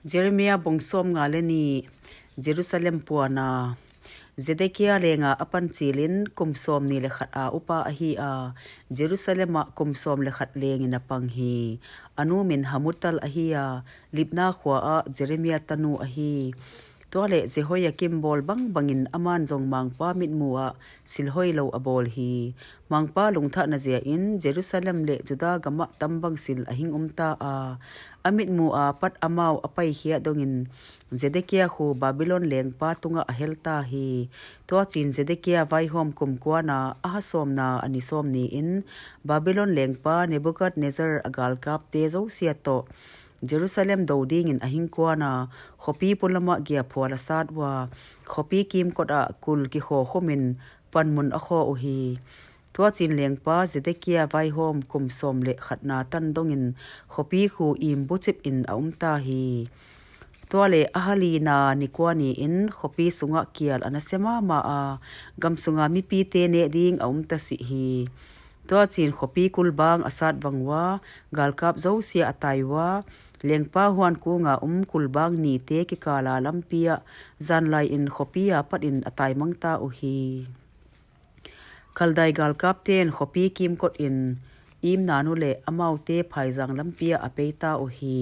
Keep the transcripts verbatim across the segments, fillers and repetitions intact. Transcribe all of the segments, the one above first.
Jeremiah bung sawmnga le nih. Jerusalem puana. Zedekia lenga a pancilin kum sawmnih le khat a upa ahi a, Jerusalem ah kum sawm le khat lengin a pang hi. A nu min Hamutal ahi a, Libna khua ah Jeremiah tanu ahi. Tua le Jehoiakim bawl bangbangin aman zong Mangpa mitmu ah silhoi lo a bawl hi. Mangpa lungthahna zia in Jerusalem le Judah gamah tambang sil a hing umta a, a mitmu a pat amau a paikhiat dongin Zedekia khu Babylon lengpa tungah a helta hi. Tuacin Zedekia vaihawm kum kuana a ha sawmna a ni sawm ni-in Babylon lengpa Nebuchadnezzar a galkapte zosia tawh Jerusalem do dingin a hingkuana, khuapi pulamah giaphual a sat ua, khuapi kimkot ah kul kikhawkhumin panmun a khaw uh hi. Tuacin lengpa Zedekia vaihawm kum sawm le khatna tan dongin khuapi khu im bucip in a umta hi. Tua le a ha lina ni kua ni-in khuapi sungah kial a nasia mahmah a, gam sunga mipite neh ding a umta sih hi. Tuacin khuapi kulbang a sat vang ua, galkap zosia a tai ua, lengpa huan kunga um kulbang nite kikala lampi ah zanlai in khuapi a patin a taimangta uh hi. Kaldai galkapte in khuapi kimkot in imna nu le amaute phaizang lampi ah a peita uh hi.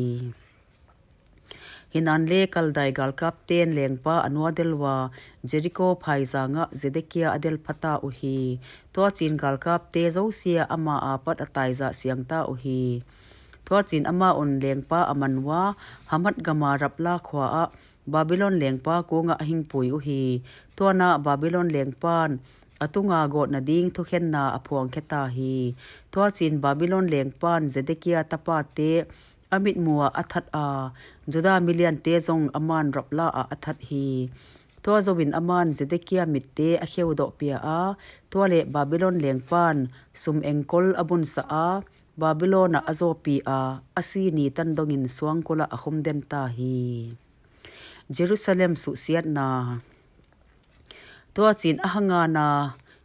Hinan le Kaldai galkapte in lengpa a nuadel ua, Jericho phaizangah Zedekia a del phata uh hi. Tuacin galkapte zosia ama a pat a taizah siangta uh hi. Tuacin ama un lengpa a man ua, Hamat gama Rapla khua ah Babylon lengpa kungah a hingpui uh hi. Tuanah Babylon lengpan a tunga gawtna ding thukhenna a phuangkheta hi. Tuacin Babylon lengpan Zedekia tapate a mitmu ah a that a, Judah miliante zong aman Rapla ah a that hi. Tua zoin aman Zedekia mitte a kheudawh pia a, tua le Babylon lengpan sum engkol a bunsa a, Babylon ah a zawpi a, a si ni tan dongin suangkul ah a khumdenta hi. Jerusalem suhsiatna. Tuacin a ha ngana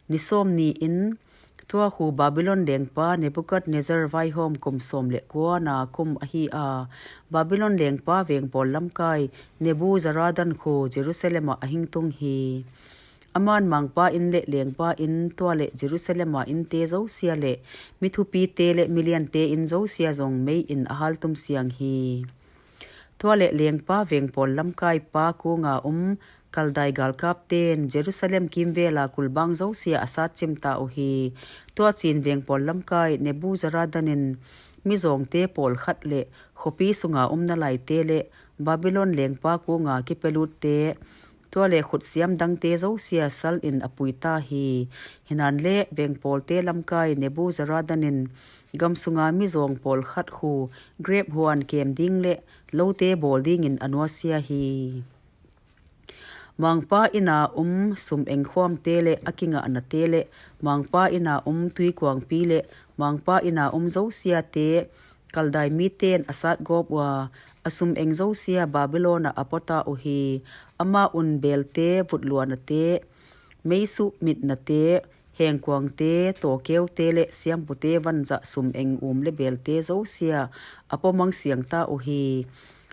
ni sawm ni-in tua khu Babylon lengpa Nebuchadnezzar vaihawm kum sawm le kuana kum ahi a, Babylon lengpa vengpawl lamkai Nebuzaradan khu Jerusalem ah a hingtung hi. Aman Mangpa inn le lengpa inn, tua le Jerusalem a innte zosia le mithupite le miliante inn zosia zong mei in a haltum siang hi. Tua le lengpa vengpawl lamkai pa kunga um Kaldai galkapten Jerusalem kimvela kulbang zosia a satcimta uh hi. Tuacin vengpawl lamkai Nebuzaradan in mizawngte pawlkhat le khuapi sunga um nalaite le Babylon lengpa kunga kipelutte, tua le khutsiam dangte zosia sal in a puita hi. Hinan le vengpawlte lamkai Nebuzaradan in gam sunga mizawng pawlkhat khu grep huan kem ding le lote bawl dingin a nuasia hi. Mangpa ina um sum eng khuamte le a kingahnate le Mangpa ina um tuikuangpi le Mangpa ina um zosiate Kaldai miten a satgawp ua, a sum eng zosia Babylon ah a pota uh hi. Amah un belte, vutluanate, meisuh mitnate, hengkuangte, tawkeute le siampute vanzah sum eng um le belte zosia a pawmang siangta uh hi.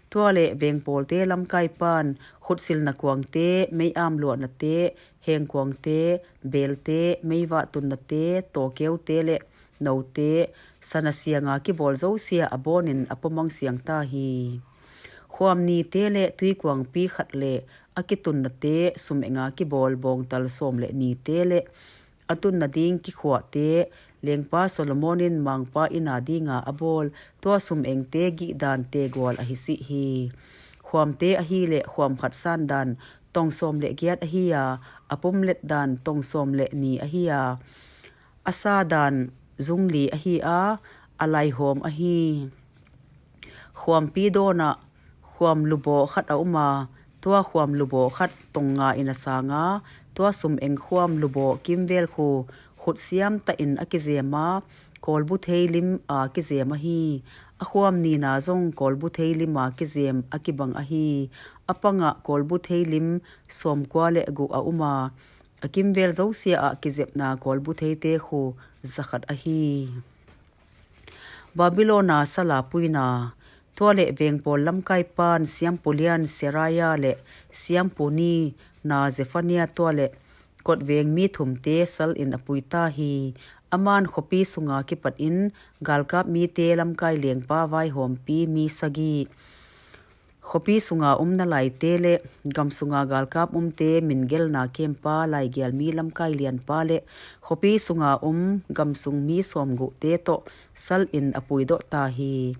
Tua le vengpawlte lamkaipan khutsilna kuangte, mei-am luahnate, hengkuangte, belte, meivah tunnate, tawkeute le note, sana sianga kibawl zosia a bawnin a pawmang siangta hi. Khuam nite le tuikuangpi khat le a kitunnate, sum enga kibawl bawngtal sawm le nite le a tunna ding kikhuahte, lengpa Solomon in Mangpa ina dinga a bawl tua sum engte gihdan tegual ahi sih hi. Khuamte ahi le khuam khat sandan tong sawm le giat ahi a, a pumlet dan tong sawm le ni ahi a, a sa dan zungli ahi a, a laihawm ahi. Khuampi dawnah khuam lubawh khat a um a, tua khuam lubawh khat tong nga in a sang a, tua sum eng khuam lubawh kimvel khu khut siamtah in a kizem a, kawlbu thei lim a kizem ahi. A khuam nina zong kawlbu thei lim a kizem a kibang ahi. A pangah kawlbu thei lim sawmkua le guh a um a, a kimvel zosia ah kizepna kawlbu theite khu zakhat ahi. Babylona sala puina. Tua le vengpawl lamkai pan siampu lian Seraia le siampu ni na Zephania, tua le kotveng mi thumte sal in a pui ta hi. Aman khuapi sunga kipat in galkap mite lamkai lengpa vaihawmpi mi sagi, khuapi sunga um nalaite le gam sunga galkap umte min gelna kempa laigial mi lamkai lianpa le khuapi sunga um gam sung mi sawmguhte tawh sal in a puidawh ta hi.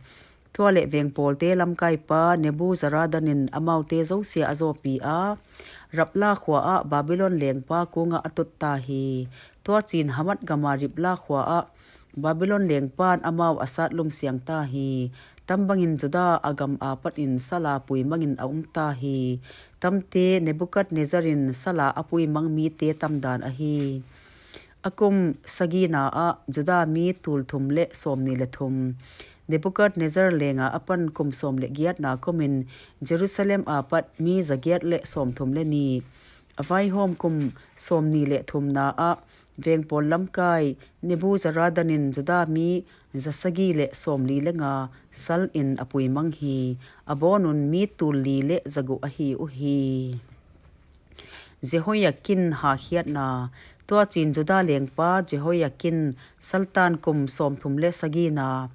Tua le vengpawlte lamkaipa Nebuzaradan in amaute zosia a zawpi a, Rabla khua ah Babylon lengpa kungah a tut ta hi. Tua cin Hamat gama Ribla khua ah Babylon lengpan amau a sat lumsiang ta hi. Tambangin Judah a gam a patin sala pui mangin a um ta hi. Tamte Nebukadnezzar in sala a pui mang mite tamdan ahi. A kum sagina ah Judah mi tul thum le sawmni le thum, Nebukadnezzar lenga a pan kum sawm le giatna kumin Jerusalem a pat mi zagiat le sawmthum le ni, a vaihawm kum sawmni le thumna ah vengpawl lamkai Nebuzaradan in Judah mi zasagi le sawmli le nga sal in a pui mang hi. A bawnun mi tul li le zaguh ahi uh hi. Jehoiakin hakhiatna. Tua cin Judah lengpa Jehoiakin saltan kum sawmthum le sagina,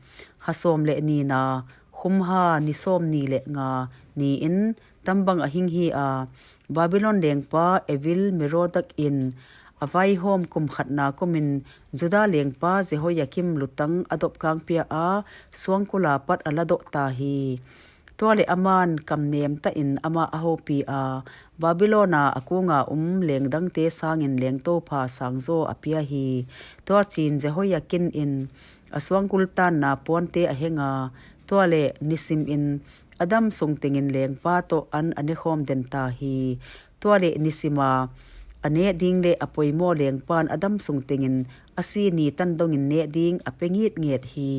ha sawm le nina, khumha ni sawmni le nga ni-in tambang a hing hi a, Babylon lengpa Evil Merodak in a vaihawm kum khatna kumin Judah lengpa Jehoiakim lutang a dopkang pia a, suangkula pat a ladawh ta hi. Tua le aman kamnem tahin amah a hopih a, Babylon a a kunga um lengdangte sangin lengtopha sangzaw a pia hi. Tua cin Jehoiakin in a suangkul tanna puante a henga, tua le nisimin a dam sung tengin lengpa tawh an a nekhawm den ta hi. Tua le nisima a neh ding le a poimaw lengpan a dam sung tengin a si ni tan dongin neh ding a pe ngitnget hi.